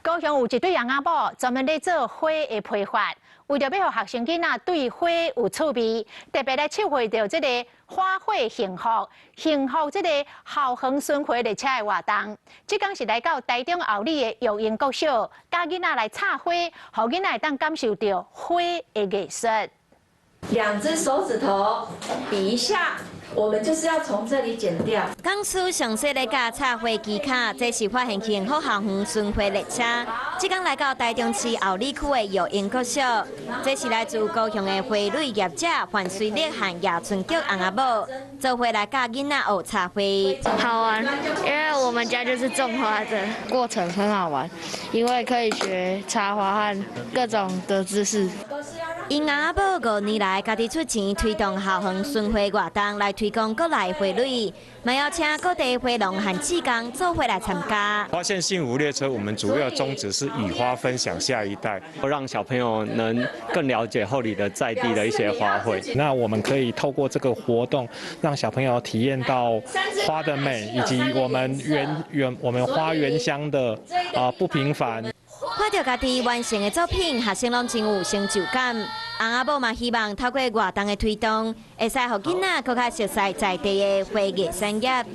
高雄有一對翁仔某專門咧做花的批發，為著欲予學生囡仔對花有趣味，特別來策劃著這個花卉幸福、幸福這個校園巡迴列車的活動。這工是來到台中后里的育英國小，教囡仔來插花，予囡仔會當感受著花的藝術。兩隻手指頭比一下，我們就是要從這裡剪掉。講師詳細咧教插花技巧，這是發現幸福校園巡迴列車，這工來到台中市后里區的育英國小，這是來自高雄的花蕊業者范瑞力和葉春菊翁仔某，做伙來教囡仔學插花。好玩，因為我們家就是種花的，過程很好玩，因為可以學插花和各種的知識。𪜶翁仔某5年來，家己出錢推動校園巡迴活動，來推廣國內花蕊，嘛邀請各地花農和志工做伙來參加。發現幸福列車，我們主要宗旨是以花分享下一代，讓小朋友能更了解后里的在地的一些花卉。那我們可以透過這個活動，讓小朋友體驗到花的美，以及我們原原我們花園鄉的啊不平凡。看著家己完成的作品，學生攏真有成就感。翁仔某嘛希望透過活動的推動，會使予囡仔閣較熟悉在地的花藝產業。